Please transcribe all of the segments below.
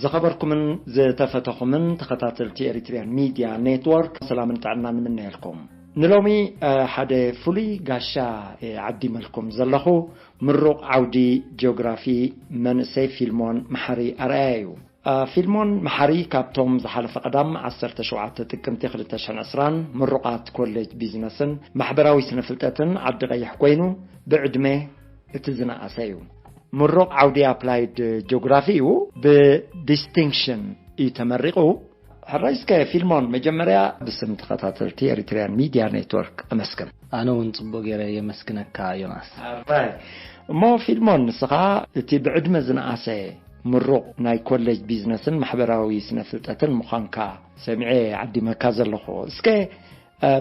ዝኸበርኩምን ዝተፈተኹምን ተኸታተልቲ ኤሪትሪያን ሚድያ ኔትወርክ፣ ሰላምን ጥዕናን ንምነየልኩም። ንሎሚ ሓደ ፍሉይ ጋሻ ዓዲመልኩም ዘለኹ፣ ምሩቕ ዓውዲ ጂኦግራፊ መንእሰይ ፊልሞን መሓሪ ኣርኣያ እዩ። ፊልሞን መሓሪ ካብቶም ዝሓለፈ ቀዳም ዓሰርተ ሸውዓተ ጥቅምቲ ክልተ ሽሕን ዕስራን ምሩቓት ኮሌጅ ቢዝነስን ማሕበራዊ ስነ ፍልጠትን ዓዲ ቀይሕ ኮይኑ፣ ብዕድመ እቲ ዝነኣሰ እዩ። ምሩቕ ዓውዲ ኣፕላይድ ጂኦግራፊ እዩ። ብዲስቲንክሽን እዩ ተመሪቑ። ሕራይ፣ እስከ ፊልሞን፣ መጀመርያ ብስም ተኸታተልቲ ኤሪትሪያን ሚድያ ኔትወርክ ኣመስግን። ኣነ እውን ጽቡቕ ገይረ የመስግነካ ዮናስ። ሕራይ። እሞ ፊልሞን፣ ንስኻ እቲ ብዕድመ ዝነኣሰ ምሩቕ ናይ ኮሌጅ ቢዝነስን ማሕበራዊ ስነ ፍልጠትን ምዃንካ ሰሚዐ ዓዲመካ ዘለኹ። እስከ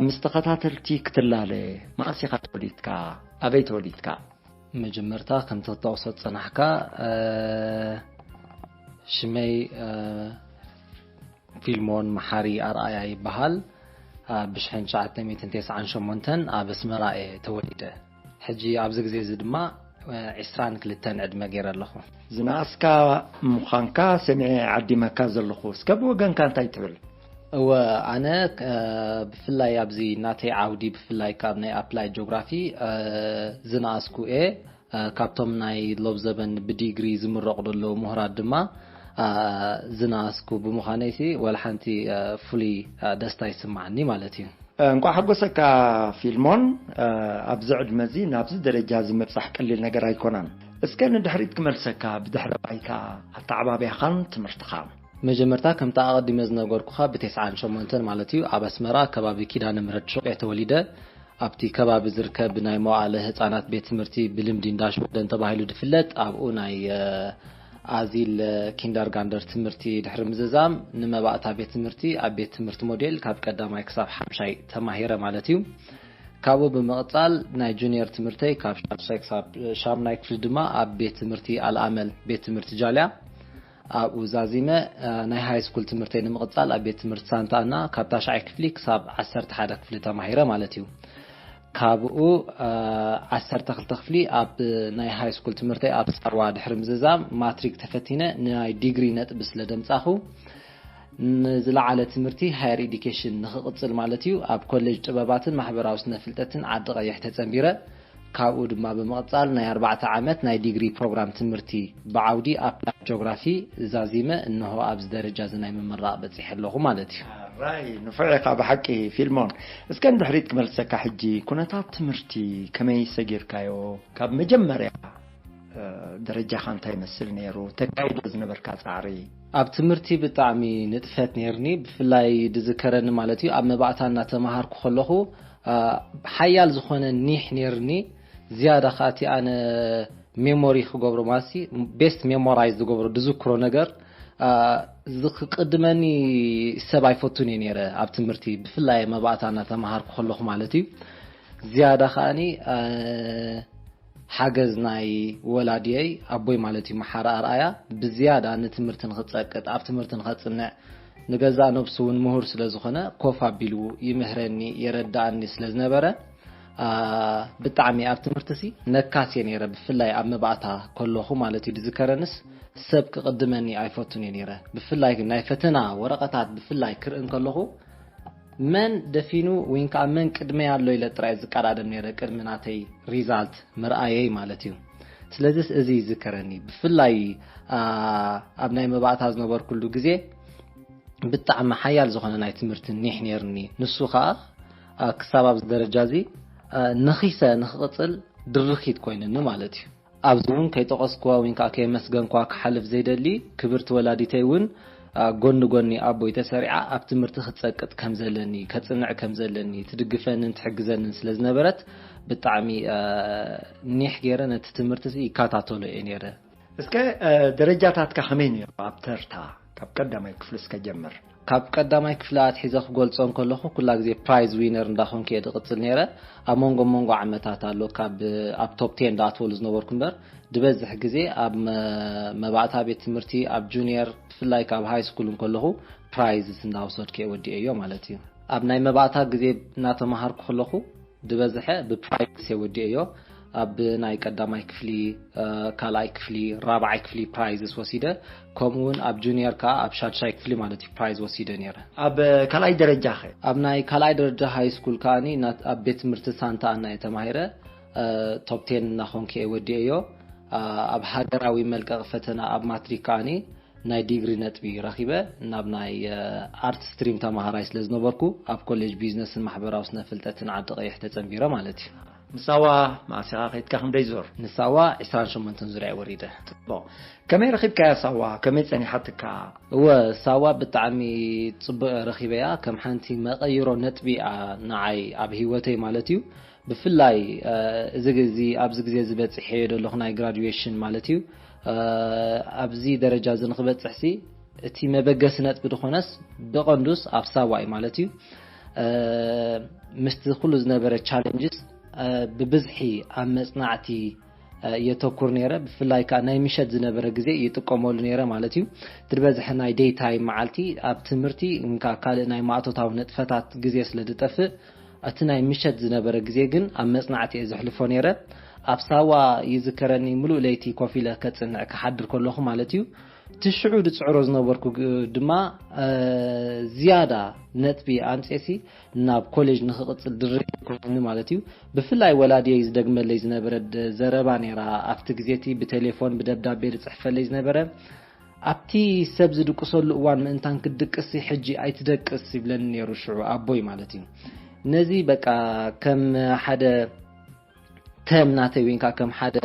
ምስ ተኸታተልቲ ክትላለ፣ መኣስ ኢኻ ተወሊድካ? ኣበይ ተወሊድካ? መጀመርታ፣ ከምቲ ክትጠቕሶ ዝጸናሕካ፣ ሽመይ ፊልሞን መሓሪ ኣርኣያ ይበሃል። ብሽሕን ትሽዓተ ሚእትን ተስዓን ሸሞንተን ኣብ ኣስመራ እየ ተወሊደ። ሕጂ ኣብዚ ግዜ እዚ ድማ ዒስራን ክልተን ዕድመ ገይረ ኣለኹ። ዝነኣስካ ምዃንካ ሰሚዐ ዓዲመካ ዘለኹ። እስከ ብወገንካ እንታይ ትብል? እወ፣ ኣነ ብፍላይ ኣብዚ ናተይ ዓውዲ፣ ብፍላይ ካብ ናይ ኣፕላይ ጂኦግራፊ ዝነኣስኩ እየ። ካብቶም ናይ ሎብ ዘበን ብዲግሪ ዝምረቑ ዘለዉ ምሁራት ድማ ዝነኣስኩ ብምዃነይሲ፣ ወላ ሓንቲ ፍሉይ ደስታ ይስማዓኒ ማለት እዩ። እንቋዕ ሓጎሰካ ፊልሞን። ኣብዚ ዕድመ እዚ ናብዚ ደረጃ እዚ ምብጻሕ ቀሊል ነገር ኣይኮነን። እስከ ንድሕሪት ክመልሰካ፣ ብድሕረ ባይታ ኣተዓባብያኻን ትምህርትኻ። መጀመርታ፣ ከምቲ ኣቐዲመ ዝነገርኩኻ፣ ብተስዓን ሸሞንተን ማለት እዩ፣ ኣብ ኣስመራ ከባቢ ኪዳነ ምሕረት ሹቕ እየ ተወሊደ። ኣብቲ ከባቢ ዝርከብ ናይ መዋእለ ህጻናት ቤት ትምህርቲ፣ ብልምዲ እንዳ ሽወደን ተባሂሉ ዝፍለጥ፣ ኣብኡ ናይ ኣዚል ኪንደርጋንደር ትምህርቲ ድሕሪ ምዝዛም፣ ንመባእታ ቤት ትምህርቲ ኣብ ቤት ትምህርቲ ሞዴል ካብ ቀዳማይ ክሳብ ሓምሻይ ተማሂረ ማለት እዩ። ካብኡ ብምቕጻል ናይ ጁኒየር ትምህርተይ ካብ ሻድሻይ ክሳብ ሻምናይ ክፍሊ ድማ ኣብ ቤት ትምህርቲ ኣልኣመል ቤት ትምህርቲ ጃልያ ኣብኡ ዛዚመ። ናይ ሃይ ስኩል ትምህርተይ ንምቕጻል ኣብ ቤት ትምህርቲ ሳንታ ኣና ካብ ታሽዓይ ክፍሊ ክሳብ ዓሰርተ ሓደ ክፍሊ ተማሂረ ማለት እዩ። ካብኡ ዓሰርተ ክልተ ክፍሊ ኣብ ናይ ሃይ ስኩል ትምህርተይ ኣብ ሳዋ ድሕሪ ምዝዛም፣ ማትሪክ ተፈቲነ፣ ንናይ ዲግሪ ነጥቢ ስለ ደምጻኹ፣ ንዝለዓለ ትምህርቲ፣ ሃየር ኤዲኬሽን፣ ንኽቕጽል ማለት እዩ፣ ኣብ ኮሌጅ ጥበባትን ማሕበራዊ ስነ ፍልጠትን ዓዲ ቀይሕ ተጸንቢረ። ካብኡ ድማ ብምቕጻል ናይ ኣርባዕተ ዓመት ናይ ዲግሪ ፕሮግራም ትምህርቲ ብዓውዲ ኣፕላይድ ጂኦግራፊ ዛዚመ፣ እንሆ ኣብዚ ደረጃ እዚ ናይ ምምራቕ በጺሐ ኣለኹ ማለት እዩ። ራይ፣ ንፉዕ ኢኻ ብሓቂ ፊልሞን። እስከ ንድሕሪት ክመልሰካ ሕጂ፣ ኩነታት ትምህርቲ ከመይ ሰጊርካዮ? ካብ መጀመርያ ደረጃኻ እንታይ ይመስል ነይሩ? ተካይዶ ዝነበርካ ጻዕሪ? ኣብ ትምህርቲ ብጣዕሚ ንጥፈት ነይርኒ። ብፍላይ ዝዝከረኒ ማለት እዩ፣ ኣብ መባእታ እናተማሃርኩ ከለኹ ሓያል ዝኾነ ኒሕ ነይርኒ። ዝያዳ ከኣ እቲ ኣነ ሜሞሪ ክገብሮ ማለት ቤስት ሜሞራይዝ ዝገብሮ፣ ዝዝክሮ ነገር፣ ዝክቅድመኒ ሰብ ኣይፈቱን እየ ነይረ ኣብ ትምህርቲ፣ ብፍላይ መባእታ እናተማሃርኩ ከለኹ ማለት እዩ። ዝያዳ ከኣኒ ሓገዝ ናይ ወላዲየይ፣ ኣቦይ ማለት እዩ፣ መሓሪ ኣርኣያ፣ ብዝያዳ ንትምህርቲ ንኽጸቅጥ፣ ኣብ ትምህርቲ ንኸጽንዕ፣ ንገዛእ ነብሱ እውን ምሁር ስለ ዝኾነ፣ ኮፍ ኣቢሉ ይምህረኒ፣ የረድኣኒ ስለ ዝነበረ፣ ብጣዕሚ ኣብ ትምህርቲሲ ነካስ እየ ነይረ። ብፍላይ ኣብ መባእታ ከለኹ ማለት እዩ፣ ዝዝከረንስ ሰብ ክቕድመኒ ኣይፈቱን እየ ነይረ። ብፍላይ ግን ናይ ፈተና ወረቐታት ብፍላይ ክርኢ እንከለኹ፣ መን ደፊኑ ወይ ከዓ መን ቅድመይ ኣሎ ኢለ ጥራይ ዝቀዳደም ነይረ፣ ቅድሚ ናተይ ሪዛልት ምርኣየይ ማለት እዩ። ስለዚስ እዚ ይዝከረኒ። ብፍላይ ኣብ ናይ መባእታ ዝነበርኩሉ ግዜ ብጣዕሚ ሓያል ዝኾነ ናይ ትምህርቲ ኒሕ ነይርኒ። ንሱ ከዓ ክሳብ ኣብዚ ደረጃ እዚ ነኺሰ ንክቕፅል ድርኺት ኮይንኒ ማለት እዩ። ኣብዚ እውን ከይጠቐስኩዋ ወይ ከዓ ከየመስገንኩዋ ክሓልፍ ዘይደሊ፣ ክብርቲ ወላዲተይ እውን ጎኒ ጎኒ ኣቦይ ተሰሪዓ ኣብ ትምህርቲ ክፀቅጥ ከም ዘለኒ፣ ከፅንዕ ከም ዘለኒ፣ ትድግፈንን ትሕግዘንን ስለ ዝነበረት ብጣዕሚ ኒሕ ገይረ ነቲ ትምህርቲ እዚ ይከታተሎ እየ ነይረ። እስከ ደረጃታትካ ከመይ ነይሩ? ኣብ ተርታ ካብ ቀዳማይ ክፍሊ እስከ ጀምር። ካብ ቀዳማይ ክፍሊ ኣትሒዘ ክገልጾ እንከለኹ፣ ኩላ ግዜ ፕራይዝ ዊነር እንዳኾንኩ እየ ዝቕጽል ነይረ። ኣብ መንጎ መንጎ ዓመታት ኣሎ፣ ካብ ኣብ ቶፕ ቴን እንዳኣተወሉ ዝነበርኩ እምበር፣ ዝበዝሕ ግዜ ኣብ መ-፣ መባእታ ቤት ትምህርቲ፣ ኣብ ጁኒየር፣ ብፍላይ ካብ ሃይ ስኩል እንከለኹ ፕራይዝስ እንዳወሰድኩ እየ ወዲኤዮ ማለት እዩ። ኣብ ናይ መባእታ ግዜ እናተማሃርኩ ከለኹ፣ ዝበዝሐ ብፕራይዝስ እየ ወዲኤዮ። ኣብ ናይ ቀዳማይ ክፍሊ፣ ካልኣይ ክፍሊ፣ ራብዓይ ክፍሊ ፕራይዝስ ወሲደ። ከምኡ እውን ኣብ ጁኒየር ከዓ ኣብ ሻድሻይ ክፍሊ ማለት እዩ ፕራይዝ ወሲደ ነይረ። ኣብ ካልኣይ ደረጃ ኸ? ኣብ ናይ ካልኣይ ደረጃ ሃይ ስኩል ከዓኒ ኣብ ቤት ትምህርቲ ሳንታ ኣና እየ ተማሂረ። ቶፕ ቴን እናኾንኩ እየ ወዲኤዮ። ኣብ ሃገራዊ መልቀቂ ፈተና ኣብ ማትሪክ ከዓኒ ናይ ዲግሪ ነጥቢ ረኺበ ናብ ናይ ኣርት ስትሪም ተማሃራይ ስለ ዝነበርኩ ኣብ ኮሌጅ ቢዝነስን ማሕበራዊ ስነ ፍልጠትን ዓዲ ቀይሕ ተጸንቢረ ማለት እዩ። ምሳዋ ማእሲኻ ከይድካ ክንደይ ዙር? ንሳዋ ዕስራን ሸሞንተን ዙርያ ወሪደ። ከመይ ረኺብካያ ሳዋ? ከመይ ጸኒሓትካ? እወ፣ ሳዋ ብጣዕሚ ጽቡቕ ረኺበያ። ከም ሓንቲ መቐይሮ ነጥቢ እያ ንዓይ ኣብ ህይወተይ ማለት እዩ። ብፍላይ እዚ ግዜ ኣብዚ ግዜ ዝበጽሐዮ ዘለኹ ናይ ግራጁዌሽን ማለት እዩ። ኣብዚ ደረጃ እዚ ንክበጽሕሲ እቲ መበገሲ ነጥቢ ዝኾነስ ብቐንዱስ ኣብ ሳዋ እዩ ማለት እዩ። ምስቲ ኩሉ ዝነበረ ቻለንጅስ ብብዝሒ ኣብ መጽናዕቲ የተኩር ነይረ። ብፍላይ ከዓ ናይ ምሸት ዝነበረ ግዜ ይጥቀመሉ ነይረ ማለት እዩ። ትበዝሐ ናይ ዴይ ታይም መዓልቲ ኣብ ትምህርቲ እንካ ካልእ ናይ ማእቶታዊ ንጥፈታት ግዜ ስለ ዝጠፍእ እቲ ናይ ምሸት ዝነበረ ግዜ ግን ኣብ መጽናዕቲ እየ ዘሕልፎ ነይረ። ኣብ ሳዋ ይዝከረኒ ምሉእ ለይቲ ኮፍ ኢለ ከጽንዕ ክሓድር ከለኹ ማለት እዩ። ትሽዑ ዝጽዕሮ ዝነበርኩ ድማ ዝያዳ ነጥቢ ኣምፅኤሲ ናብ ኮሌጅ ንክቕፅል ድርክ ይኮኒ ማለት እዩ። ብፍላይ ወላድየይ ዝደግመለይ ዝነበረ ዘረባ ነይራ። ኣብቲ ግዜ እቲ ብቴሌፎን ብደብዳቤ ዝፅሕፈለይ ዝነበረ ኣብቲ ሰብ ዝድቅሰሉ እዋን ምእንታን ክትድቅሲ ሕጂ ኣይትደቅስ ይብለኒ ነይሩ ሽዑ ኣቦይ ማለት እዩ። ነዚ በቃ ከም ሓደ ተም ናተይ ወይንካ ከም ሓደ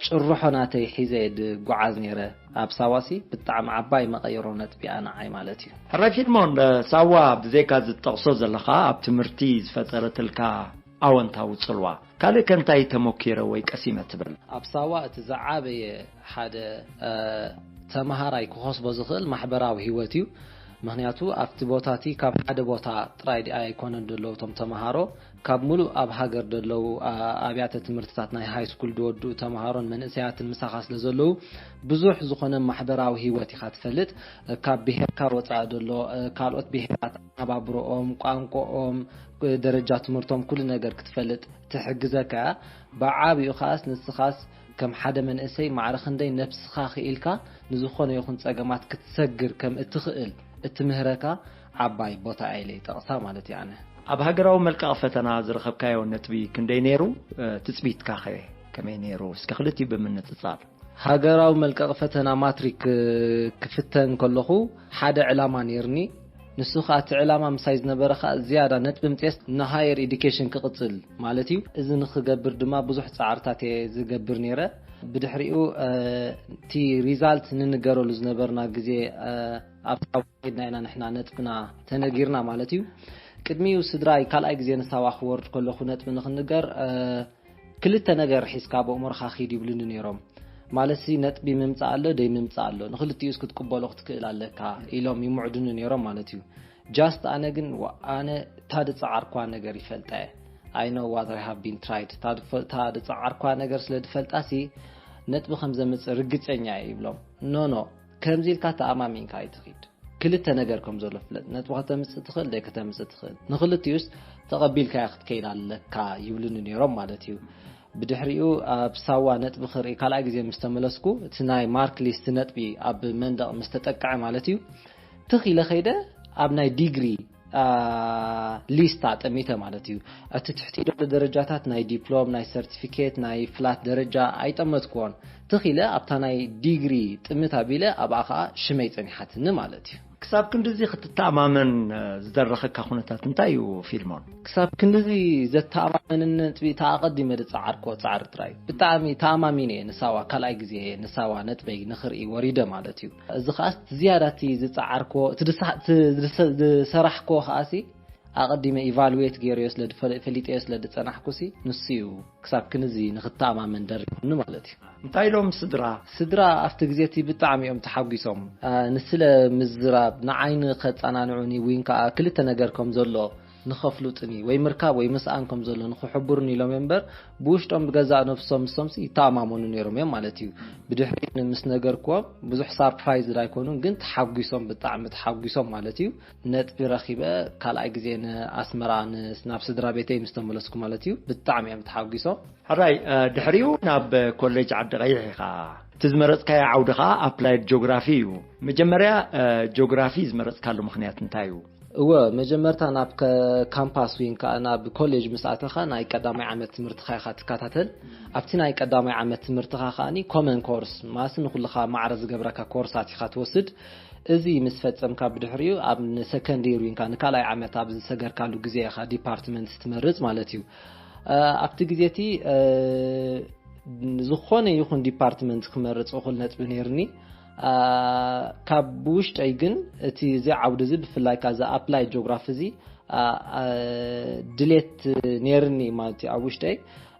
ጭርሖ ናተይ ሒዘ ድጓዓዝ ነይረ። ኣብ ሳዋሲ ብጣዕሚ ዓባይ መቐየሮ ነጥቢ ኣነዓይ ማለት እዩ። ሕራይ ፊልሞን፣ ሳዋ ብዘይካ ዝጠቕሶ ዘለኻ ኣብ ትምህርቲ ዝፈጠረትልካ ኣወንታዊ ጽልዋ ካልእ ከንታይ ተሞኪረ ወይ ቀሲመ ትብል? ኣብ ሳዋ እቲ ዝዓበየ ሓደ ተማሃራይ ክኸስቦ ዝኽእል ማሕበራዊ ህይወት እዩ። ምክንያቱ ኣብቲ ቦታ እቲ ካብ ሓደ ቦታ ጥራይ ኣይኮነን ዘለዉ እቶም ተምሃሮ፣ ካብ ሙሉእ ኣብ ሃገር ዘለዉ ኣብያተ ትምህርትታት ናይ ሃይ ስኩል ዝወድኡ ተምሃሮን መንእሰያትን ምሳኻ ስለ ዘለዉ ብዙሕ ዝኾነ ማሕበራዊ ህይወት ኢኻ ትፈልጥ። ካብ ብሄርካ ወፃኢ ዘሎ ካልኦት ብሄራት ኣነባብረኦም፣ ቋንቋኦም፣ ደረጃ ትምህርቶም ኩሉ ነገር ክትፈልጥ ትሕግዘካ እያ። ብዓብኡ ከዓስ ንስኻስ ከም ሓደ መንእሰይ ማዕረ ክንደይ ነብስኻ ክኢልካ ንዝኾነ ይኹን ጸገማት ክትሰግር ከም እትኽእል እትምህረካ ዓባይ ቦታ እያ ኢለ ይጠቕሳ ማለት እየ ኣነ። ኣብ ሃገራዊ መልቀቒ ፈተና ዝረኸብካዮ ነጥቢ ክንደይ ነይሩ? ትጽቢትካ ኸ ከመይ ነይሩ? እስከ ክልቲኡ ብምንጽጻር። ሃገራዊ መልቀቒ ፈተና ማትሪክ ክፍተን ከለኹ ሓደ ዕላማ ነይርኒ። ንሱ ኸኣ እቲ ዕላማ ምሳይ ዝነበረ ኸኣ ዝያዳ ነጥቢ ምጽኤስ ንሃየር ኤዱኬሽን ክቕጽል ማለት እዩ። እዚ ንኽገብር ድማ ብዙሕ ጻዕርታት እየ ዝገብር ነይረ። ብድሕሪኡ እቲ ሪዛልት ንንገረሉ ዝነበርና ግዜ ኣብ ሳዋ ከይድና ኢና ንሕና ነጥብና ተነጊርና ማለት እዩ። ቅድሚኡ ስድራይ ካልኣይ ግዜ ንሳዋ ክወርድ ከለኹ ነጥቢ ንኽንገር ክልተ ነገር ሒዝካ ብእምሮኻ ኺድ ይብሉኒ ነይሮም። ማለትሲ ነጥቢ ምምጻእ ኣሎ ደይ ምምጻእ ኣሎ፣ ንኽልቲኡስ ክትቅበሎ ክትክእል ኣለካ ኢሎም ይምዕዱኒ ነይሮም ማለት እዩ። ጃስት ኣነ ግን ዋ- ኣነ እታ ዝጸዓርኳ ነገር ይፈልጣ እየ። I know what I have been tried። እታ ዝፈ- እታ ዝጸዓርኳ ነገር ስለ ዝፈልጣ ሲ ነጥቢ ከም ዘምጽእ ርግጸኛ እየ ይብሎም። ኖ ኖ ከምዚ ኢልካ ተኣማሚንካ ኣይትኺድ። ክልተ ነገር ከም ዘሎ ፍለጥ። ነጥቢ ከተምጽእ ትኽእል ደይ ከተምጽእ ትኽእል። ንኽልቲኡስ ተቐቢልካዮ ክትከይድ ኣለካ ይብሉኒ ነይሮም ማለት እዩ። ብድሕሪኡ ኣብ ሳዋ ነጥቢ ክርኢ ካልኣይ ግዜ ምስ ተመለስኩ እቲ ናይ ማርክ ሊስት ነጥቢ ኣብ መንደቕ ምስ ተጠቅዐ ማለት እዩ ትኽ ኢለ ከይደ ኣብ ናይ ዲግሪ ሊስት ኣጠሚተ ማለት እዩ። እቲ ትሕቲ ዘሎ ደረጃታት ናይ ዲፕሎም ናይ ሰርቲፊኬት ናይ ፍላት ደረጃ ኣይጠመትክዎን። ትኽ ኢለ ኣብታ ናይ ዲግሪ ጥምት ኣቢለ ኣብኣ ከዓ ሽመይ ፀኒሓትኒ ማለት እዩ። ክሳብ ክንድዚ ክትተኣማመን ዝደረኸካ ኩነታት እንታይ እዩ ፊልሞን? ክሳብ ክንድዚ ዘተኣማመንን ነጥቢ ተኣቐዲመ ዝፀዓርኮ ፃዕሪ ጥራይ። ብጣዕሚ ተኣማሚነ እየ ንሳዋ ካልኣይ ግዜ ንሳዋ ነጥበይ ንኽርኢ ወሪደ ማለት እዩ። እዚ ከዓስ ዝያዳ እቲ ዝፀዓርኮ እቲ ዝሰራሕኮ ከዓሲ ኣቐዲመ ኢቫሉዌት ገይረዮ ስለ ፈሊጠዮ ስለ ዝፀናሕኩሲ ንሱ እዩ ክሳብ ክንዚ ንኽተኣማመን ደሪኹኒ ማለት እዩ። እንታይ ኢሎም ስድራ? ስድራ ኣብቲ ግዜ እቲ ብጣዕሚ እዮም ተሓጒሶም። ንስለ ምዝራብ ንዓይኒ ከጸናንዑኒ ዊን ከዓ ክልተ ነገር ከም ዘሎ ንኸፍሉጥኒ ወይ ምርካብ ወይ ምስኣን ከም ዘሎ ንኽሕብሩኒ ኢሎም እዮም እምበር፣ ብውሽጦም ብገዛእ ነፍሶም ንሶምሲ ይተኣማመኑ ነይሮም እዮም ማለት እዩ። ብድሕሪ ምስ ነገርክዎም ብዙሕ ሳርፕራይዝ ኣይኮኑን፣ ግን ተሓጒሶም፣ ብጣዕሚ ተሓጒሶም ማለት እዩ። ነጥቢ ረኺበ ካልኣይ ግዜ ንኣስመራ ን-፣ ናብ ስድራ ቤተይ ምስ ተመለስኩ ማለት እዩ፣ ብጣዕሚ እዮም ተሓጒሶም። ሕራይ፣ እ፣ ድሕሪኡ ናብ ኮሌጅ ዓዲ ቀይሕ ኢኻ። እቲ ዝመረጽካዮ ዓውዲ ኸኣ ኣፕላይድ ጂኦግራፊ እዩ። መጀመርያ፣ እ፣ ጂኦግራፊ ዝመረጽካሉ ምኽንያት እንታይ እዩ? እወ፣ መጀመርታ ናብ ከ-፣ ካምፓስ ወይ ከዓ ናብ ኮሌጅ ምስ ኣተኻ ናይ ቀዳማይ ዓመት ትምህርትኻ ኢኻ ትከታተል። ኣብቲ ናይ ቀዳማይ ዓመት ትምህርትኻ ከኣኒ ኮመን ኮርስ፣ ማለትሲ ንኹልኻ ማዕረ ዝገብረካ ኮርሳት ኢኻ ትወስድ። እዚ ምስ ፈጸምካ ብድሕሪኡ ኣብ ንሰከንድ ይር ወይ ከዓ ንካልኣይ ዓመት ኣብ ዝሰገርካሉ ግዜ ኢኻ ዲፓርትመንት ትመርጽ ማለት እዩ። እ፣ ኣብቲ ግዜ እቲ፣ እ፣ ዝኾነ ይኹን ዲፓርትመንት ክመርጽ እኹል ነጥቢ ነይርኒ። አ፣ ካብ ውሽጠይ ግን እቲ፣ እዚ ዓውዲ እዚ ብፍላይ ከኣ እዚ ኣፕላይ ጂኦግራፊ እዚ፣ አ፣ አ፣ ድሌት ነይርኒ ማለት እዩ ኣብ ውሽጠይ።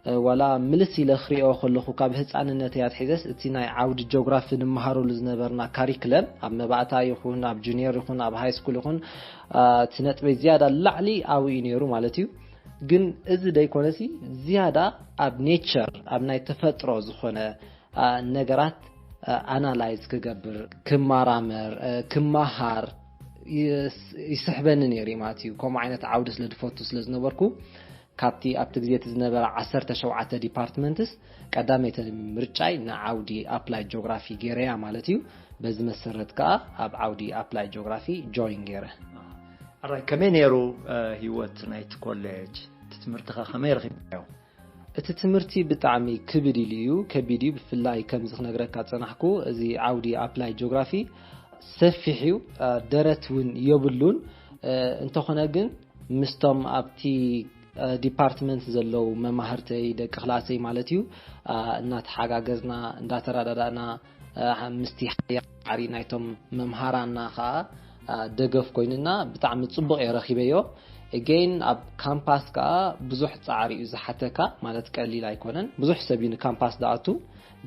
እ፣ ዋላ ምልስ ኢለ ክሪኦ ከለኹ ካብ ህፃንነተይ ኣትሒዘስ እቲ ናይ ዓውዲ ጂኦግራፊ ንምሃረሉ ዝነበርና ካሪክለም ኣብ መባእታ ይኹን ኣብ ጁኒየር ይኹን ኣብ ሃይ ስኩል ይኹን፣ አ፣ እቲ ነጥበይ ዝያዳ ላዕሊ ኣብኡ እዩ ነይሩ ማለት እዩ። ግን እዚ ደይኮነሲ ዝያዳ ኣብ ኔቸር፣ ኣብ ናይ ተፈጥሮ ዝኾነ፣ አ፣ ነገራት፣ አ፣ ኣናላይዝ ክገብር፣ ክመራመር፣ አ፣ ክመሃር ይስ-፣ ይስሕበኒ ነይሩ እዩ ማለት እዩ። ከምኡ ዓይነት ዓውዲ ስለ ዝፈቱ ስለ ዝነበርኩ፣ ካብቲ ኣብቲ ግዜ እቲ ዝነበረ ዓሰርተ ሸውዓተ ዲፓርትመንትስ ቀዳመይቲ ምርጫይ ንዓውዲ ኣፕላይ ጂኦግራፊ ገይረያ ማለት እዩ። በዚ መሰረት ከኣ ኣብ ዓውዲ ኣፕላይ ጂኦግራፊ ጆይን ገይረ። ኣራይ፣ ከመይ ነይሩ፣ እ፣ ህይወት ናይቲ ኮሌጅ? እቲ ትምህርትኻ ከመይ ረኺብካዮ? እቲ ትምህርቲ ብጣዕሚ ክብድ ኢሉ እዩ፣ ከቢድ እዩ። ብፍላይ ከምዚ ክነግረካ ጸናሕኩ፣ እዚ ዓውዲ ኣፕላይ ጂኦግራፊ ሰፊሕ እዩ፣ እ፣ ደረት እውን የብሉን። እ፣ እንተኾነ ግን ምስቶም ኣብቲ፣ እ፣ ዲፓርትመንት ዘለዉ መማህርተይ፣ ደቂ ክላሰይ ማለት እዩ፣ እ፣ እናተሓጋገዝና፣ እንዳተረዳዳእና፣ እ፣ ምስቲ ሓያል ጻዕሪ ናይቶም መምሃራና ኸኣ፣ እ፣ ደገፍ ኮይኑና ብጣዕሚ ጽቡቕ እየ ረኺበዮ። ኤጌን ኣብ ካምፓስ ከኣ ብዙሕ ጻዕሪ እዩ ዝሓተካ፣ ማለት ቀሊል ኣይኮነን። ብዙሕ ሰብ እዩ ንካምፓስ ዝኣቱ፣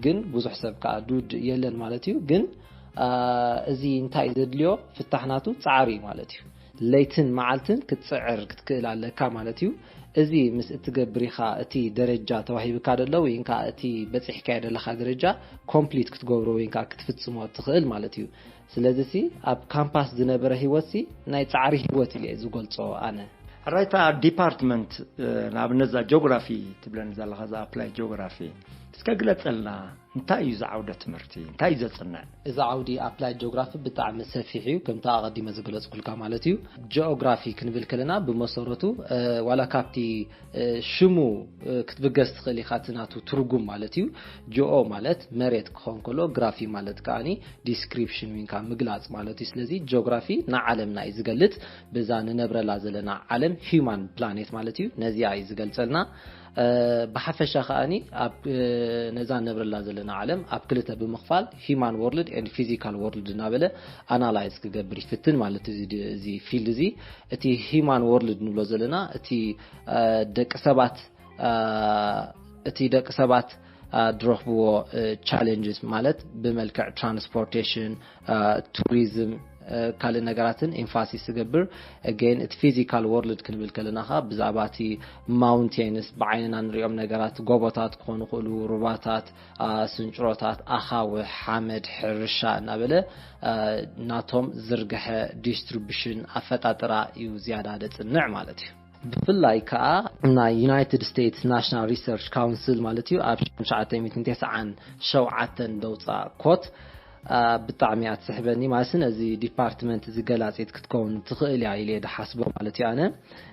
ግን ብዙሕ ሰብ ከኣ ዱድ የለን ማለት እዩ። ግን፣ እ፣ እዚ እንታይ እዩ ዘድልዮ? ፍታሕ ናቱ ጻዕሪ እዩ ማለት እዩ። ለይትን መዓልትን ክትጽዕር ክትክእል ኣለካ ማለት እዩ። እዚ ምስ እትገብር ኢኻ እቲ ደረጃ ተዋሂብካ ደሎ ወይ ከዓ እቲ በጺሕካዮ ደለኻ ደረጃ ኮምፕሊት ክትገብሮ ወይ ከዓ ክትፍጽሞ ትኽእል ማለት እዩ። ስለዚ ሲ ኣብ ካምፓስ ዝነበረ ህይወት ሲ ናይ ጻዕሪ ህይወት ኢለ እየ ዝገልጾ ኣነ። ሕራይታ ዲፓርትመንት፣ እ፣ ንኣብነት እዛ ጂኦግራፊ ትብለኒ ዘለኻ፣ እዛ ኣፕላይ ጂኦግራፊ፣ እስከ ግለጸልና። እንታይ እዩ እዚ ዓውደ ትምህርቲ? እንታይ እዩ ዘጽንዕ? እዚ ዓውዲ ኣፕላይ ጂኦግራፊ ብጣዕሚ ሰፊሕ እዩ፣ ከምቲ ኣቐዲመ ዝገለጽኩልካ ማለት እዩ። ጂኦግራፊ ክንብል ከለና ብመሰረቱ፣ እ፣ ዋላ ካብቲ፣ እ፣ ሽሙ፣ እ፣ ክትብገስ ትኽእል ኢኻ፣ እቲ ናቱ ትርጉም ማለት እዩ። ጂኦ ማለት መሬት ክኸውን ከሎ፣ ግራፊ ማለት ከኣኒ ዲስክሪፕሽን ወይ ከዓ ምግላጽ ማለት እዩ። ስለዚ ጂኦግራፊ ንዓለምና እዩ ዝገልጽ፣ በዛ ንነብረላ ዘለና ዓለም ሂዩማን ፕላኔት ማለት እዩ፣ ነዚኣ እዩ ዝገልጸልና። እ፣ ብሓፈሻ ከኣኒ ኣብ፣ እ፣ ነዛ ንነብረላ ዘለና ዓለም ኣብ ክልተ ብምኽፋል ሂማን ወርልድ ኤንድ ፊዚካል ወርልድ እናበለ ኣናላይዝ ክገብር ይፍትን ማለት እዩ። እዚ ድ-፣ እዚ ፊልድ እዚ፣ እቲ ሂማን ወርልድ ንብሎ ዘለና እቲ፣ እ፣ ደቂ ሰባት፣ እ፣ እቲ ደቂ ሰባት፣ እ፣ ድረኽብዎ፣ እ፣ ቻሌንጅስ ማለት ብመልክዕ ትራንስፖርቴሽን፣ እ፣ ቱሪዝም፣ እ፣ ካልእ ነገራትን ኤምፋሲስ ዝገብር። ኣገይን እቲ ፊዚካል ወርልድ ክንብል ከለና ኸኣ ብዛዕባ እቲ ማውንቴንስ፣ ብዓይንና ንሪኦም ነገራት፣ ጎቦታት ክኾኑ ይኽእሉ፣ ሩባታት፣ እ፣ ስንጭሮታት፣ ኣኻውሕ፣ ሓመድ፣ ሕርሻ እናበለ፣ እ፣ ናቶም ዝርግሐ ዲስትሪቡሽን ኣፈጣጥራ እዩ ዝያዳ ደጽንዕ ማለት እዩ። ብፍላይ ከኣ ናይ ዩናይትድ ስቴትስ ናሽናል ሪሰርች ካውንስል ማለት እዩ ኣብ ሸዓተ ሚእትን ተስዓን ሸውዓተን ደውጻ ኮት፣ አ፣ ብጣዕሚ እያ ትስሕበኒ። ማለትሲ ነዚ ዲፓርትመንት እዚ ገላጺት ክትከውን ትኽእል እያ ኢለ እየ ድሓስቦ ማለት እዩ ኣነ።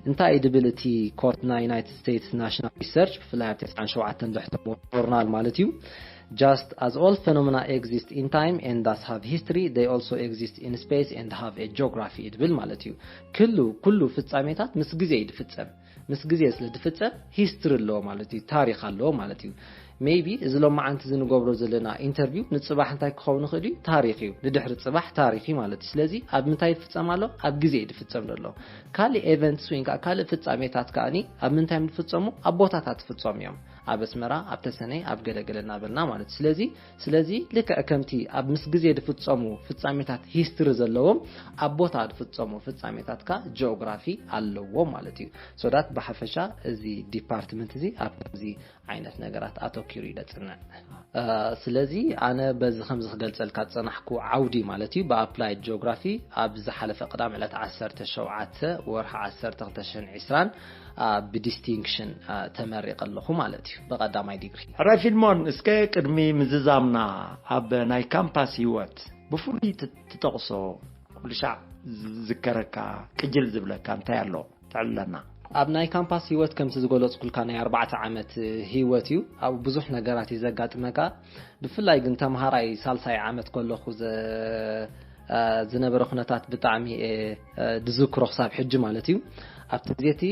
እንታይ እዩ ድብል እቲ ኮት ናይ ዩናይትድ ስቴትስ ናሽናል ሪሰርች፣ ብፍላይ ኣብ ተስዓን ሸውዓተን ዘሕተሞ ጆርናል ማለት እዩ። Just as all phenomena exist in time and thus have history, they also exist in space and have a geography እዩ ድብል ማለት እዩ። ክሉ፣ ኩሉ ፍጻሜታት ምስ ግዜ እዩ ድፍጸም። ምስ ግዜ ስለ ድፍጸም ሂስትሪ ኣለዎ ማለት እዩ፣ ታሪኽ ኣለዎ ማለት እዩ። ሜይቢ እዚ ሎማዓንቲ እዚ ንገብሮ ዘለና ኢንተርቪው ንጽባሕ እንታይ ክኸውን ይኽእል እዩ? ታሪኽ እዩ። ንድሕሪ ጽባሕ ታሪኽ እዩ ማለት እዩ። ስለዚ ኣብ ምንታይ ይፍጸም ኣሎ? ኣብ ግዜ እዩ ድፍጸም ዘሎ። ካልእ ኤቨንትስ ወይ ከዓ ካልእ ፍጻሜታት ከኣኒ ኣብ ምንታይ እዮም ዝፍጸሙ? ኣብ ቦታታት ይፍጸሙ እዮም። ኣብ ኣስመራ፣ ኣብ ተሰነይ፣ ኣብ ገለገለ እናበልና ማለት እዩ። ስለዚ ስለዚ ልክዕ ከምቲ ኣብ ምስ ግዜ ዝፍጸሙ ፍጻሜታት ሂስትሪ ዘለዎም፣ ኣብ ቦታ ዝፍጸሙ ፍጻሜታት ከኣ ጂኦግራፊ ኣለዎም ማለት እዩ። ሶ ዳት ብሓፈሻ እዚ ዲፓርትመንት እዚ ኣብ ከምዚ ዓይነት ነገራት ኣተኪሩ እዩ ዘጽንዕ። ስለዚ ኣነ በዚ ከምዚ ክገልጸልካ ዝጸናሕኩ ዓውዲ ማለት እዩ፣ ብኣፕላይድ ጂኦግራፊ ኣብ ዝሓለፈ ቅዳም ዕለት ዓሰርተ ሸውዓተ ወርሒ ዓሰርተ ክልተ ሽሕን ዕስራን ብዲስቲንክሽን ተመሪቐ ኣለኹ ማለት እዩ፣ ብቐዳማይ ዲግሪ። ሕራይ ፊልሞን፣ እስከ ቅድሚ ምዝዛምና ኣብ ናይ ካምፓስ ህይወት ብፍሉይ ትጠቕሶ፣ ኩሉ ሻዕ ዝዝከረካ፣ ቅጅል ዝብለካ እንታይ ኣሎ? ተዕልለና። ኣብ ናይ ካምፓስ ህይወት ከምቲ ዝገለጽኩልካ ናይ ኣርባዕተ ዓመት ህይወት እዩ። ኣብ ብዙሕ ነገራት እዩ ዘጋጥመካ። ብፍላይ ግን ተምሃራይ ሳልሳይ ዓመት ከለኹ ዝነበረ ኩነታት ብጣዕሚ እየ ዝዝክሮ ክሳብ ሕጂ ማለት እዩ። ኣብቲ ግዜ እቲ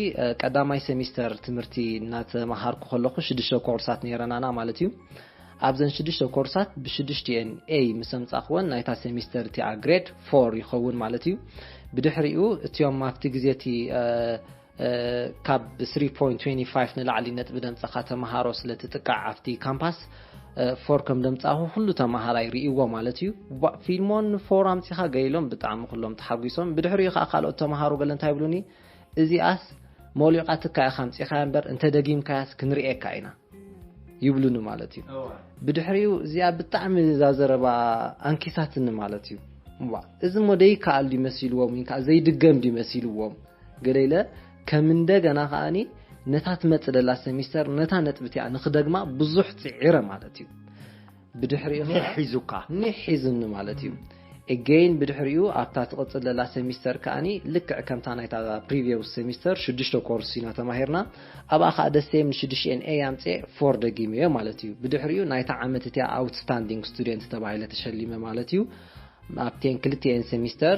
ቀዳማይ ሴሚስተር ትምህርቲ እናተምሃርኩ ከለኹ ሽዱሽተ ኮርሳት ነይረናና ማለት እዩ። ኣብዘን ሽዱሽተ ኮርሳት ብሽዱሽቲኤን ኤ ምስ ኣምጻእክወን ናይታ ሴሚስተር እቲኣ ግሬድ ፎር ይኸውን ማለት እዩ። ብድሕሪኡ እቲኦም ኣብቲ ግዜ እቲ ካብ ስሪ ፖይንት ትዌንቲ ፋይቭ ንላዕሊ ነጥቢ ደምጻኻ ተምሃሮ ስለ ትጥቃዕ ኣብቲ ካምፓስ ፎር ከም ደምጻኹ ኩሉ ተምሃራይ ርእይዎ ማለት እዩ። ፊልሞን ፎር ኣምጺኻ ገይሎም ብጣዕሚ ኩሎም ተሓጒሶም። ብድሕሪኡ ከኣ ካልኦት ተምሃሮ ገለ እንታይ ይብሉኒ፣ እዚኣስ ሞሊቓትካ ኢኻ ኣምጺኻያ እምበር እንተ ደጊምካያስ ክንርእየካ ኢና ይብሉኒ ማለት እዩ። ብድሕሪኡ እዚኣ ብጣዕሚ እዛ ዘረባ ኣንኪሳትኒ ማለት እዩ። እዋ እዚ ሞ ደይከኣል ድዩ መሲልዎም ወይ ከዓ ዘይድገም ድዩ መሲልዎም ገለ ኢለ ከም እንደገና ከዓኒ ነታ ትመጽእ ደላ ሰሚስተር ነታ ነጥቢ እቲኣ ንክደግማ ብዙሕ ጽዒረ ማለት እዩ። ብድሕሪኡ ኒሕ ሒዙካ። ኒሕ ሒዙኒ ማለት እዩ። ኤጌይን ብድሕሪኡ ኣብታ ትቕጽል ደላ ሰሚስተር ከዓኒ ልክዕ ከምታ ናይታ ፕሪቪየስ ሰሚስተር ሽዱሽተ ኮርስ ኢና ተማሂርና። ኣብኣ ከዓ ደሴም ንሽዱሽተ ኤ ኣምፅኤ ፎር ደጊመዮ ማለት እዩ። ብድሕሪኡ ናይታ ዓመት እቲኣ ኣውትስታንዲንግ ስቱደንት ተባሂለ ተሸሊመ ማለት እዩ። ኣብቴን ክልቲኤን ሰሚስተር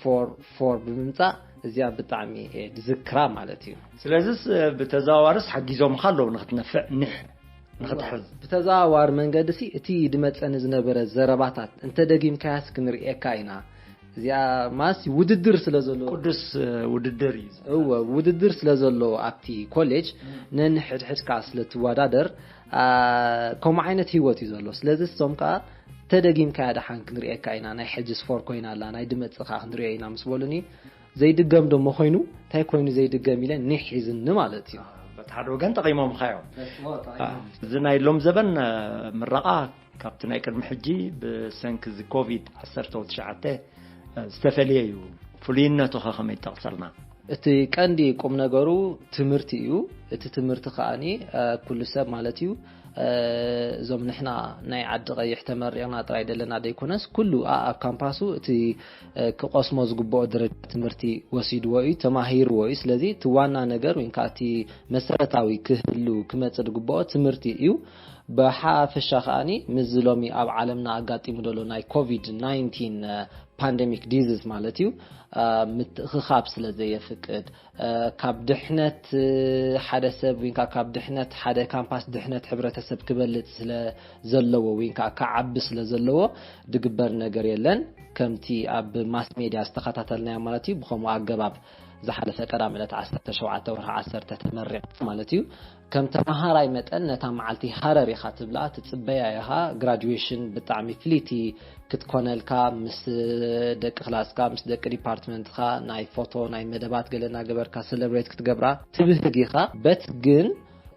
ፎር ፎር ብምምፃእ እዚኣ ብጣዕሚ እየ ዝዝክራ ማለት እዩ። ስለዚስ ብተዘዋዋርስ ሓጊዞምካ ኣለዉ ንክትነፍዕ ኒሕ ንክትሕዝ። ብተዘዋዋሪ መንገዲ ሲ እቲ ድመፀኒ ዝነበረ ዘረባታት እንተ ደጊምካያስ ክንርእየካ ኢና። እዚኣ ማስ ውድድር ስለ ዘሎ ቅዱስ ውድድር እዩ። እወ ውድድር ስለ ዘሎ ኣብቲ ኮሌጅ ነንሕድሕድካ ስለ ትወዳደር ከምኡ ዓይነት ህይወት እዩ ዘሎ። ስለዚ እሶም ከዓ ተደጊምካያ ደሓን ክንርእየካ ኢና፣ ናይ ሕጂ ስፎር ኮይና ኣላ፣ ናይ ድመፅእ ከዓ ክንርእዮ ኢና ምስ በሉኒ ዘይድገም ደሞ ኮይኑ እንታይ ኮይኑ ዘይድገም ኢለ ኒሕ ሒዝኒ ማለት እዩ። በቲ ሓደ ወገን ጠቒሞምኻ እዮም። እዚ ናይ ሎም ዘበን ምረቓ ካብቲ ናይ ቅድሚ ሕጂ ብሰንኪ እዚ ኮቪድ ዓሰርተ ትሽዓተ ዝተፈለየ እዩ። ፍሉይነቱ ኸ ከመይ ትጠቕሰልና? እቲ ቀንዲ ቁም ነገሩ ትምህርቲ እዩ። እቲ ትምህርቲ ከዓኒ ኩሉ ሰብ ማለት እዩ እዞም ንሕና ናይ ዓዲ ቀይሕ ተመሪቕና ጥራይ ደለና ደይኮነስ ኩሉ ኣብ ካምፓሱ እቲ ክቐስሞ ዝግብኦ ደረጃ ትምህርቲ ወሲድዎ እዩ፣ ተማሂርዎ እዩ። ስለዚ እቲ ዋና ነገር ወይ ከዓ እቲ መሰረታዊ ክህሉ ክመፅእ ዝግብኦ ትምህርቲ እዩ። ብሓፈሻ ከዓኒ ምስዚ ሎሚ ኣብ ዓለምና ኣጋጢሙ ዘሎ ናይ ኮቪድ ናይንቲን ፓንደሚክ ዲዝዝ ማለት እዩ ምትእኽኻብ ስለ ዘየፍቅድ ካብ ድሕነት ሓደ ሰብ ወይ ካብ ድሕነት ሓደ ካምፓስ ድሕነት ሕብረተሰብ ክበልፅ ስለ ዘለዎ ወይ ከዓ ክዓቢ ስለ ዘለዎ ዝግበር ነገር የለን። ከምቲ ኣብ ማስ ሜድያ ዝተኸታተልናዮ ማለት እዩ ብከምኡ ኣገባብ ዝሓለፈ ቀዳም ዕለት ዓሰርተ ሸውዓተ ወርሒ ዓሰርተ ተመሪቕና ማለት እዩ። ከም ተመሃራይ መጠን ነታ መዓልቲ ሃረር ኢኻ ትብላ ትጽበያ ኢኻ። ግራጁዌሽን ብጣዕሚ ፍልይቲ ክትኮነልካ ምስ ደቂ ክላስካ ምስ ደቂ ዲፓርትመንትካ ናይ ፎቶ ናይ መደባት ገለ እናገበርካ ሰለብሬት ክትገብራ ትብህግ ኢኻ። በት ግን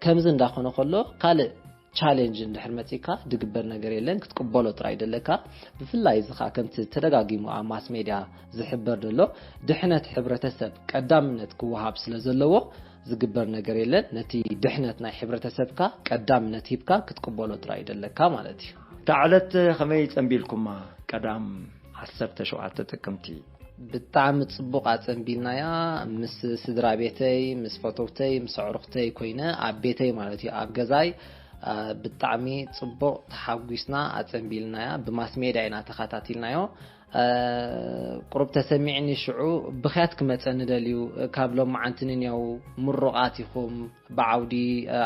ከምዚ እንዳኾነ ከሎ ካልእ ቻሌንጅ እንድሕር መፂካ ድግበር ነገር የለን ክትቅበሎ ጥራይ ደለካ። ብፍላይ እዚ ከዓ ከምቲ ተደጋጊሙ ኣብ ማስ ሜድያ ዝሕበር ዘሎ ድሕነት ሕብረተሰብ ቀዳምነት ክወሃብ ስለ ዘለዎ ዝግበር ነገር የለን። ነቲ ድሕነት ናይ ሕብረተሰብካ ቀዳምነት ሂብካ ክትቅበሎ ጥራይ ደለካ ማለት እዩ። እታ ዕለት ከመይ ጸንቢልኩማ? ቀዳም ዓሰርተ ሸውዓተ ጥቅምቲ። ብጣዕሚ ጽቡቕ ኣጸንቢልናያ። ምስ ስድራ ቤተይ ምስ ፈተውተይ ምስ ኣዕሩኽተይ ኮይነ ኣብ ቤተይ ማለት እዩ ኣብ ገዛይ ብጣዕሚ ጽቡቕ ተሓጒስና ኣጸንቢልናያ። ብማስ ሜድያ ኢና ተኸታቲልናዮ። ቁሩብ ተሰሚዕኒ ሽዑ ብኽያት ክመጸኒ ደልዩ ካብ ሎመዓንቲ ንንያው ምሩቓት ኢኹም ብዓውዲ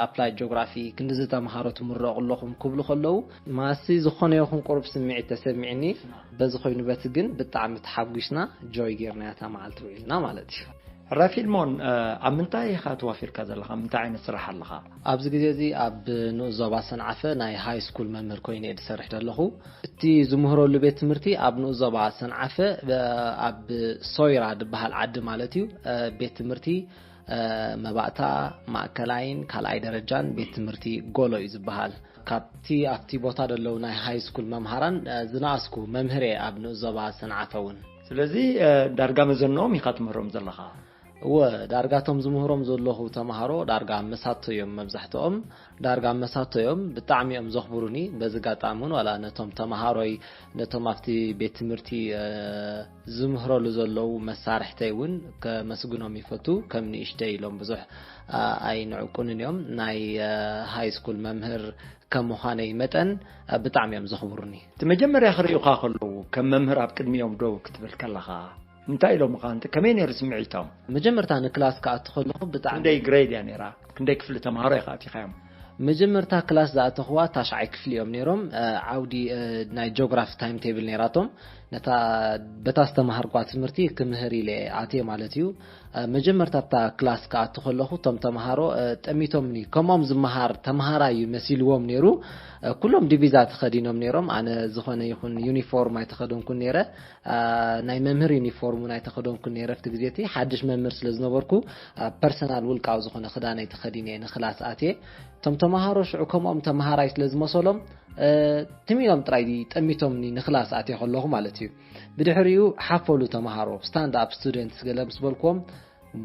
ኣፕላይድ ጆግራፊ ክንድዚ ተምሃሮ ትምረቑ ኣለኹም ክብሉ ከለዉ ማሲ ዝኾነ ይኹን ቁሩብ ስምዒት ተሰሚዕኒ። በዚ ኮይኑ በቲ ግን ብጣዕሚ ተሓጒስና ጆይ ጌርና እታ መዓልቲ ውዒልና ማለት እዩ። ሕራይ ፊልሞን፣ ኣብ ምንታይ ኢኻ ተዋፊርካ ዘለኻ? ምንታይ ዓይነት ስራሕ ኣለኻ? ኣብዚ ግዜ እዚ ኣብ ንኡስ ዞባ ሰንዓፈ ናይ ሃይ ስኩል መምህር ኮይነ እየ ዝሰርሕ ዘለኹ። እቲ ዝምህረሉ ቤት ትምህርቲ ኣብ ንኡስ ዞባ ሰንዓፈ፣ ኣብ ሶይራ ዝበሃል ዓዲ ማለት እዩ። ቤት ትምህርቲ መባእታ፣ ማእከላይን ካልኣይ ደረጃን ቤት ትምህርቲ ጎሎ እዩ ዝበሃል። ካብቲ ኣብቲ ቦታ ዘለዉ ናይ ሃይ ስኩል መምሃራን ዝነኣስኩ መምህር እየ ኣብ ንኡስ ዞባ ሰንዓፈ እውን። ስለዚ ዳርጋ መዘንኦም ኢኻ ትምህሮም ዘለኻ? እወ፣ ዳርጋ እቶም ዝምህሮም ዘለኹ ተምሃሮ ዳርጋ መሳቶ እዮም። መብዛሕትኦም ዳርጋ መሳቶ እዮም። ብጣዕሚ እዮም ዘኽብሩኒ። በዚ ኣጋጣሚ እውን ዋላ ነቶም ተምሃሮይ፣ ነቶም ኣብቲ ቤት ትምህርቲ ዝምህረሉ ዘለዉ መሳርሕተይ እውን ከመስግኖም ይፈቱ። ከም ንእሽተይ ኢሎም ብዙሕ ኣይንዕቁንን እዮም። ናይ ሃይ ስኩል መምህር ከም ምዃነይ መጠን ብጣዕሚ እዮም ዘኽብሩኒ። እቲ መጀመርያ ክርእዩኻ ከለዉ፣ ከም መምህር ኣብ ቅድሚኦም ደው ክትብል ከለኻ እንታይ ኢሎምኻ? እንተ ከመይ ነይሩ ስምዒቶም? መጀመርታ ንክላስ ክኣቱ ከለኹ ብጣዕሚ ክንደይ ግሬድ እያ ነይራ? ክንደይ ክፍሊ ተምሃሮ ኢኻ ኣቲኻዮም? መጀመርታ ክላስ ዝኣተኽዋ ታሽዓይ ክፍሊ እዮም ነይሮም። ዓውዲ ናይ ጆግራፊ ታይም ቴብል ነይራቶም። ነታ በታ ዝተምሃርኳ ትምህርቲ ክምህር ኢለ ኣትየ ማለት እዩ። መጀመርታ ኣብታ ክላስ ክኣቱ ከለኹ እቶም ተምሃሮ ጠሚቶምኒ። ከምኦም ዝመሃር ተምሃራይ እዩ መሲልዎም ነይሩ። ኩሎም ዲቪዛ ተኸዲኖም ነይሮም። ኣነ ዝኾነ ይኹን ዩኒፎርም ኣይተኸደንኩን ነይረ። ናይ መምህር ዩኒፎርም እውን ኣይተኸደንኩን ነይረ። ኣብቲ ግዜ እቲ ሓድሽ መምህር ስለ ዝነበርኩ ፐርሰናል ውልቃዊ ዝኾነ ክዳነይ ተኸዲነ እየ ንክላስ ኣትየ። እቶም ተምሃሮ ሽዑ ከምኦም ተምሃራይ ስለ ዝመሰሎም ትም ኢሎም ጥራይ ጠሚቶምኒ ንክላስ ኣትየ ከለኹ ማለት እዩ። ብድሕሪኡ ሓፈሉ ተምሃሮ፣ ስታንድ ኣፕ ስቱደንትስ ገለ ምስ በልክዎም፣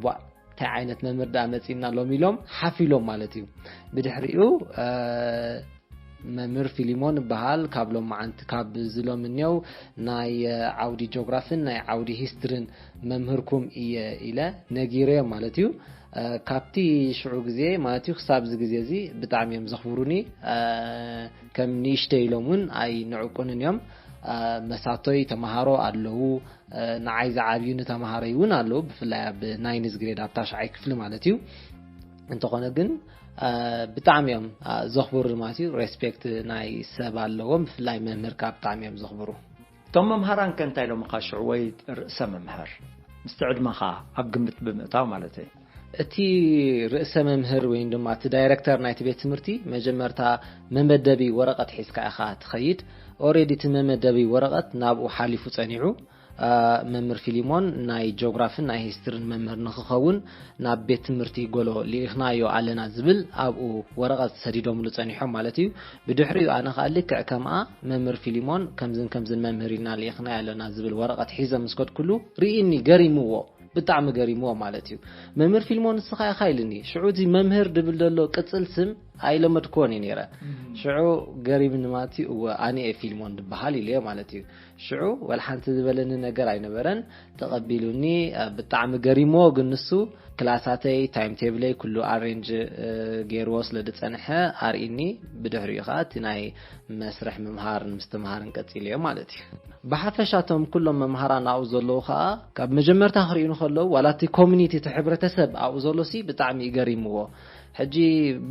ቧእ፣ እንታይ ዓይነት መምህር ደኣ መጺእና ሎም ኢሎም ሓፍ ኢሎም ማለት እዩ። ብድሕሪኡ መምህር ፊሊሞን እበሃል፣ ካብ ሎማዓንቲ ካብ ዝሎም እኒው ናይ ዓውዲ ጆግራፍን ናይ ዓውዲ ሂስትርን መምህርኩም እየ ኢለ ነጊረዮም ማለት እዩ። ካብቲ ሽዑ ግዜ ማለት እዩ ክሳብ እዚ ግዜ እዚ ብጣዕሚ እዮም ዘኽብሩኒ። ከም ንእሽተይ ኢሎም እውን ኣይንዕቁንን እዮም። መሳቶይ ተምሃሮ ኣለዉ፣ ንዓይ ዝዓብዩኒ ተምሃሮይ እውን ኣለዉ፣ ብፍላይ ኣብ ናይንዝ ግሬድ ኣብ ታሽዓይ ክፍሊ ማለት እዩ። እንተኾነ ግን ብጣዕሚ እዮም ዘኽብሩ ማለት እዩ። ሬስፔክት ናይ ሰብ ኣለዎም፣ ብፍላይ መምህርካ ብጣዕሚ እዮም ዘኽብሩ። እቶም መምሃራን ከ እንታይ ኢሎምኻ ሽዑ ወይ ርእሰ መምህር? ምስቲ ዕድመኻ ኣብ ግምት ብምእታው ማለተይ። እቲ ርእሰ መምህር ወይ ድማ እቲ ዳይረክተር ናይቲ ቤት ትምህርቲ መጀመርታ መመደቢ ወረቐት ሒዝካ ኢኻ ትኸይድ። ኦሬዲ እቲ መመደቢ ወረቐት ናብኡ ሓሊፉ ጸኒዑ። መምህር ፊሊሞን ናይ ጂኦግራፍን ናይ ሂስትርን መምህር ንክኸውን ናብ ቤት ትምህርቲ ጎሎ ልኢኽናዮ ኣለና ዝብል ኣብኡ ወረቐት ሰዲዶምሉ ጸኒሖም ማለት እዩ። ብድሕሪኡ ኣነ ከኣ ልክዕ ከምኣ መምህር ፊሊሞን ከምዝን ከምዝን መምህር ኢልና ልኢኽናዮ ኣለና ዝብል ወረቐት ሒዘ ምስ ከድኩሉ ርኢኒ፣ ገሪምዎ፣ ብጣዕሚ ገሪምዎ ማለት እዩ። መምህር ፊልሞን ንስኻ ኢኻ ኢልኒ። ሽዑ እቲ መምህር ድብል ዘሎ ቅጽል ስም ኣይለመድክዎን እየ ነይረ። ሽዑ ገሪምኒ ማለት እዩ። እወ፣ ኣነ እየ ፊልሞን ድበሃል ኢለዮ ማለት እዩ። ሽዑ ወላ ሓንቲ ዝበለኒ ነገር ኣይነበረን። ተቐቢሉኒ፣ ብጣዕሚ ገሪምዎ። ግን ንሱ ክላሳተይ፣ ታይም ቴብለይ ኩሉ ኣሬንጅ ገይርዎ ስለ ዝጸንሐ ኣርኢኒ። ብድሕሪኡ ኸኣ እቲ ናይ መስርሕ ምምሃርን ምስትምሃርን ቀጺለዮ ማለት እዩ። ብሓፈሻ እቶም ኩሎም መምሃራን ኣብኡ ዘለዉ ኸኣ ካብ መጀመርታ ክርእዩኒ ከለዉ ዋላ እቲ ኮሚኒቲ እቲ ሕብረተሰብ ኣብኡ ዘሎሲ ብጣዕሚ እዩ ገሪምዎ። ሕጂ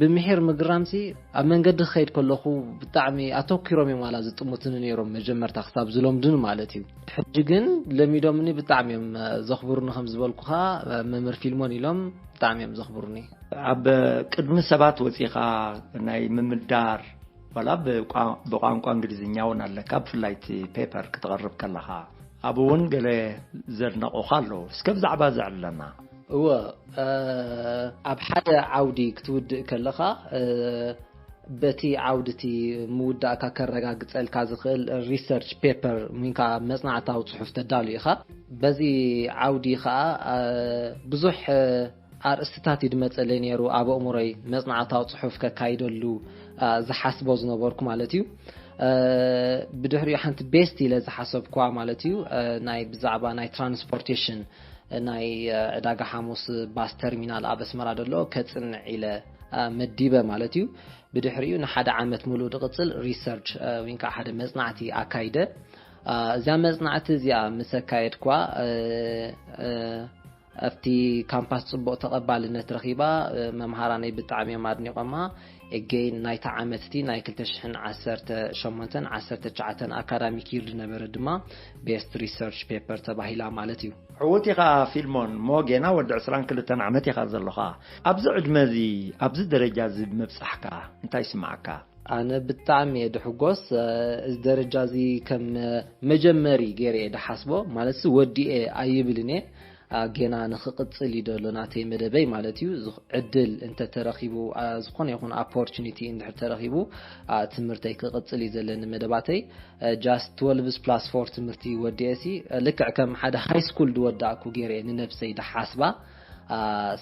ብምሒር ምግራምሲ ኣብ መንገዲ ክኸይድ ከለኹ ብጣዕሚ ኣተኲሮም እዮም ዋላ ዝጥምቱኒ ነይሮም መጀመርታ ክሳብ ዝለምዱኒ ማለት እዩ። ሕጂ ግን ለሚዶምኒ ብጣዕሚ እዮም ዘኽብሩኒ ከም ዝበልኩኻ መምህር ፊልሞን ኢሎም ብጣዕሚ እዮም ዘኽብሩኒ። ኣብ ቅድሚ ሰባት ወጺኻ ናይ ምምዳር ዋላ ብቋ-፣ ብቋንቋ እንግሊዝኛ እውን ኣለካ፣ ብፍላይ እቲ ፔፐር ክተቕርብ ከለኻ ኣብኡ እውን ገለ ዘድነቑኻ ኣለዉ። እስከ ብዛዕባ እዚ ኣዕልለና። እወ፣ ኣብ ሓደ ዓውዲ ክትውድእ ከለኻ በቲ ዓውዲ እቲ ምውዳእካ ከረጋግጸልካ ዝኽእል ሪሰርች ፔፐር ወይ ከዓ መጽናዕታዊ ጽሑፍ ተዳሉ ኢኻ። በዚ ዓውዲ ከዓ ብዙሕ ኣርእስትታት እዩ ዝመጸለይ ነይሩ ኣብ ኣእምሮይ መጽናዕታዊ ጽሑፍ ከካይደሉ ዝሓስቦ ዝነበርኩ ማለት እዩ። ብድሕሪኡ ሓንቲ ቤስት ኢለ ዝሓሰብኳ ማለት እዩ፣ ናይ ብዛዕባ ናይ ትራንስፖርቴሽን ናይ ዕዳጋ ሓሙስ ባስ ተርሚናል ኣብ ኣስመራ ዘሎ ከጽንዕ ኢለ መዲበ ማለት እዩ። ብድሕሪኡ ንሓደ ዓመት ሙሉእ ዝቕጽል ሪሰርች ወይ ከዓ ሓደ መጽናዕቲ ኣካይደ። እዛ መጽናዕቲ እዚኣ ምስ ኣካየድኳ ኣብቲ ካምፓስ ጽቡቕ ተቐባልነት ረኺባ፣ መምሃራነይ ብጣዕሚ እዮም ኣድኒቖማ። again ናይታ ዓመት እቲ ናይ ክልተ ሽሕን ዓሰርተ ሸሞንተን ዓሰርተ ትሽዓተን academic year ዝነበረ ድማ best research paper ተባሂላ ማለት እዩ። ዕዉት ኢኻ ፊልሞን፣ እሞ ጌና ወዲ ዕስራን ክልተን ዓመት ኢኻ ዘለኻ። ኣብዚ ዕድመ እዚ ኣብዚ ደረጃ እዚ ብምብጻሕካ እንታይ ይስምዓካ? ኣነ ብጣዕሚ እየ ድሕጎስ። እዚ ደረጃ እዚ ከም መጀመሪ ገይረ እየ ድሓስቦ። ማለት ወዲኤ ኣይብልን እየ። ጌና ንክቕጽል እዩ ደሎ ናተይ መደበይ ማለት እዩ። ዕድል እንተተረኺቡ፣ ዝኾነ ይኹን opportunity እንድሕር ተረኺቡ፣ ትምህርተይ ክቕጽል እዩ ዘለኒ መደባተይ። Just twelve plus four ትምህርቲ ወዲኤ ሲ ልክዕ ከም ሓደ ሃይ ስኩል ድወዳእኩ ገይረ እየ ንነብሰይ ድሓስባ።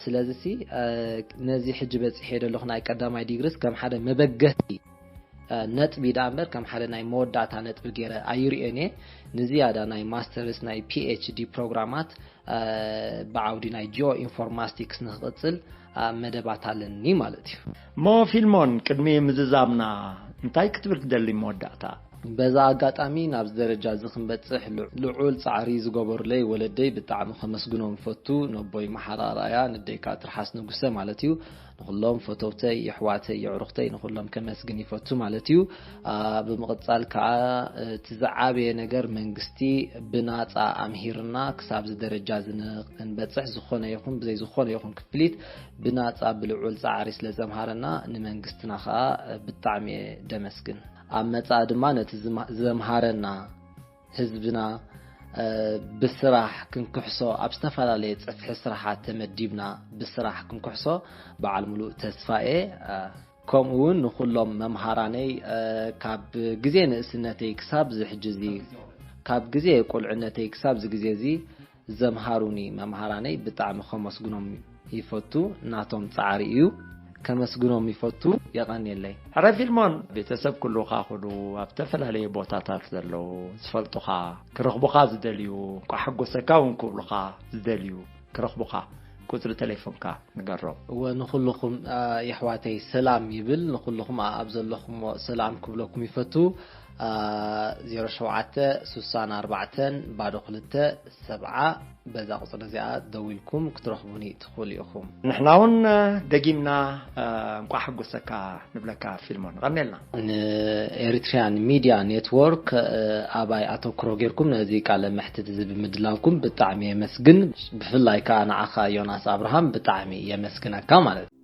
ስለዚ ሲ ነዚ ሕጂ በጺሐ ዘለኹ ናይ ቀዳማይ ዲግሪስ ከም ሓደ መበገሲ ነጥቢ ደኣ እምበር ከም ሓደ ናይ መወዳእታ ነጥቢ ገይረ ኣይርእዮን እየ። ንዝያዳ ናይ ማስተርስ ናይ ፒኤችዲ ፕሮግራማት ብዓውዲ ናይ ጂኦ ኢንፎርማስቲክስ ንክቕጽል መደባት ኣለኒ ማለት እዩ። እሞ ፊልሞን፣ ቅድሚ ምዝዛምና እንታይ ክትብል ትደሊ መወዳእታ? በዛ ኣጋጣሚ ናብዚ ደረጃ እዚ ክንበጽሕ ልዑል ጻዕሪ ዝገበሩለይ ወለደይ ብጣዕሚ ከመስግኖም ይፈቱ። ነቦይ መሓራ ራያ፣ ንደይካ ትርሓስ ንጉሰ ማለት እዩ። ንኹሎም ፈተውተይ፣ የሕዋተይ፣ የዕሩኽተይ ንኹሎም ከመስግን ይፈቱ ማለት እዩ። ብምቕጻል ከዓ እቲ ዝዓበየ ነገር መንግስቲ ብናጻ ኣምሂርና ክሳብ እዚ ደረጃ እዚ ንክንበጽሕ ዝኾነ ይኹን ብዘይ ዝኾነ ይኹን ክፍሊት ብናጻ ብልዑል ጻዕሪ ስለ ዘምሃረና ንመንግስትና ከዓ ብጣዕሚ እየ ደመስግን። ኣብ መጻኢ ድማ ነቲ ዘምሃረና ህዝብና ብስራሕ ክንክሕሶ ኣብ ዝተፈላለየ ጽፍሒ ስራሓት ተመዲብና ብስራሕ ክንክሕሶ በዓል ሙሉእ ተስፋ እየ። ከምኡ እውን ንኹሎም መምሃራነይ ካብ ግዜ ንእስነተይ ክሳብ ዝሕጂ እዚ ካብ ግዜ ቁልዕነተይ ክሳብ እዚ ግዜ እዚ ዘምሃሩኒ መምሃራነይ ብጣዕሚ ከመስግኖም ይፈቱ። ናቶም ጻዕሪ እዩ። ከመስግኖም ይፈቱ። የቐንየለይ። ሕረ ፊልሞን፣ ቤተሰብ ኩሉኻ ኩሉ ኣብ ዝተፈላለየ ቦታታት ዘለዉ ዝፈልጡኻ ክረኽቡኻ ዝደልዩ፣ እንቋ ሓጎሰካ እውን ክብሉኻ ዝደልዩ ክረኽቡኻ ቁጽሪ ቴሌፎንካ ንገሮም። እወ፣ ንኹልኹም የሕዋተይ ሰላም ይብል። ንኹልኹም ኣብ ዘለኹም ሰላም ክብለኩም ይፈቱ። ዜሮ ሸውዓተ ስሳን ኣርባዕተን ባዶ ክልተ ሰብዓ፣ በዛ ቁጽሪ እዚኣ ደዊልኩም ክትረኽቡኒ ትኽእሉ ኢኹም። ንሕና እውን ደጊምና እንቋ ሓጎሰካ ንብለካ ፊልሞን። ቐኔልና። ን Eritrean Media Network ኣባይ ኣተኩሮ ጌርኩም ነዚ ቃለ መሕትት እዚ ብምድላውኩም ብጣዕሚ የመስግን። ብፍላይ ከዓ ንዓኻ ዮናስ ኣብርሃም ብጣዕሚ የመስግነካ ማለት እዩ።